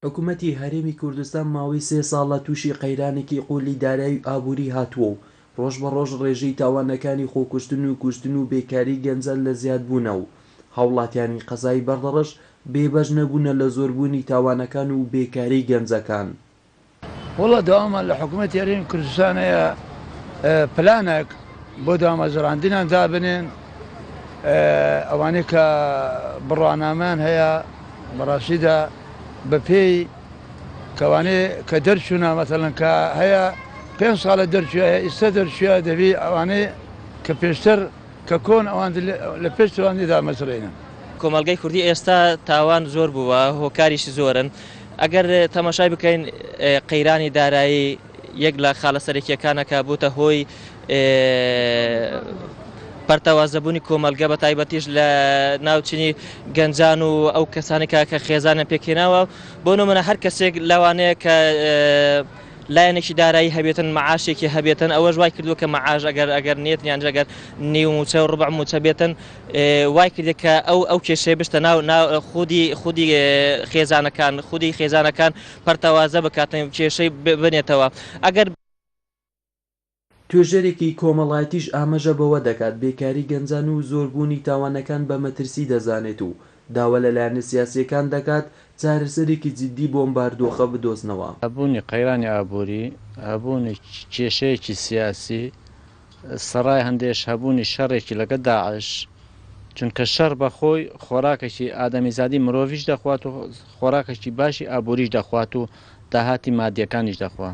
حکومەتی هەرێمی کوردستان ماوەی سێ ساڵە تووشی قەیرانێکی قوولی دارایی و ئابووری هاتووە و ڕۆژ بە ڕۆژ ڕێژەی تاوانەکانی خۆکوشتن و کوشتن و بێکاری گەنجان لە زیادبوونە و هاوڵاتیانی قەزای بەردەڕەش بێبەش نەبوونە لە زۆربوونی تاوانەکان و بێکاری گەنجەکان. وەڵا داوامان لە حکومەتی هەرێمی کوردستان هەیە پلانێک بۆ دامەزراندنیان دابنێن ئەوانەی کە بڕوانامەیان هەیە بەڕاستیدا بەپێی کەوانەیە کە دەرچوونە مەتەلەن کە هەیە پێ ساڵە دەرچووە هەیە ئیستا دەرچووە دەبی ئەوانەی کە پێشتر کە کۆن ئەوان لە پێش توانی دامەزرێنن. کۆمەڵگەی کوردی ئێستا تاوان زۆر بووە هۆکاریشی زۆرن ئەگەر تەماشای بکەین قەیرانی دارایی یەک لە خاڵە سەرەکیەکانە کە بووتە هۆی پەرتەوازەبوونی کۆمەڵگە بە تایبەتیش لە ناوچنی گەنجان و ئەو کەسانی کە کە خێزانیان پێکهێناوە بۆ نمونە هەر کەسێک لەوانەیە کە لایەنێکی دارایی هەبێتن مەعاشێکی هەبێتن ئەوەش وای کردووە کە مەعاش ئەگەر ئەگەر نیەت یان ئەگەر نیو موچە و ڕبع موچە بێتن وای کردێت کە ئەو ئەو کێشەیە بشتە ناو ناو خودی خودی خێزانەکان خودی خێزانەکان پەرتەوازە بکاتن کێشەی بنێتەوە ئەگەر توێژەرێکی کۆمەڵایەتیش ئاماژە بەوە دەکات، بێکاری گەنجان و زۆربوونی تاوانەکان بە مەترسی دەزانێت و داوا لە لایەنە سیاسییەکان دەکات چارەسەرێکی جیددی بۆ ئەم باردۆخە بدۆزنەوە. هەبوونی قەیرانی ئابووری، هەبوونی کێشەیەکی سیاسی، سەڕای هەندێش هەبوونی شەڕێکی لەگەڵ داعش، چونکە شەڕ بە خۆی خۆراکێکی ئادەمیزادی مرۆڤیش دەخوات و خۆراکێکی باشی ئابووریش دەخوات و داهاتی مادیەکانیش دەخوا.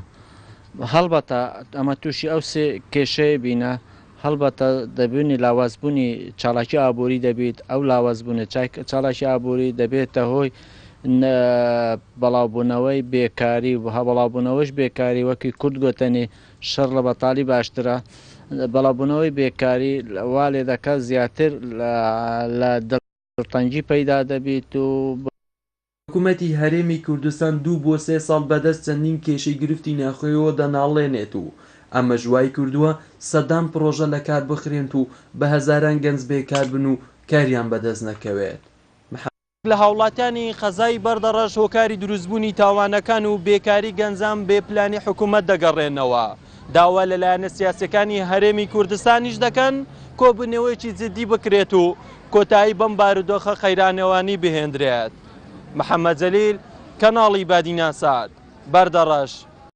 هەڵبەتە ئەمە تووشی ئەو سێ کێشەیە بینە، هەڵبەتە دەبینی لاوازبوونی چالاکی ئابووری دەبیت، ئەو لاوازبوونە چالاکی ئابووری دەبێتە هۆی بەڵاوبوونەوەی بێکاری و بەڵاوبوونەوەش بێکاری وەکی کورد گۆتەنی شەڕ لە بەتاڵی باشترە، بەڵاوبوونەوەی بێکاری وا لێدەکات زیاتر لە دڵتەنگی پەیدا دەبیت و. حکومەتی هەرێمی کوردستان دوو بۆ سێ ساڵ بەدەست چەندین کێشەی گرفتی ناخۆیەوە دەناڵێنێت و ئەمەش وایکردووە سەدان پڕۆژە لەکار بخرێنت و بە هەزاران گەنج بێکار بن و کاریان بەدەست نەکەوێت. لە هاوڵاتیانی قەزای بەردەڕەش هۆکاری دروستبوونی تاوانەکان و بێکاری گەنجان بێ پلانی حکومەت دەگەڕێنەوە، داوا لە لایەنە سیاسیەکانی هەرێمی کوردستانیش دەکەن کۆبوونەوەیەکی جدی بکرێت و کۆتایی بەم بارودۆخە قەیرانەوانی بهێندرێت. محەمەد جەلیل، کەناڵی بادیناسات، بەردەڕەش.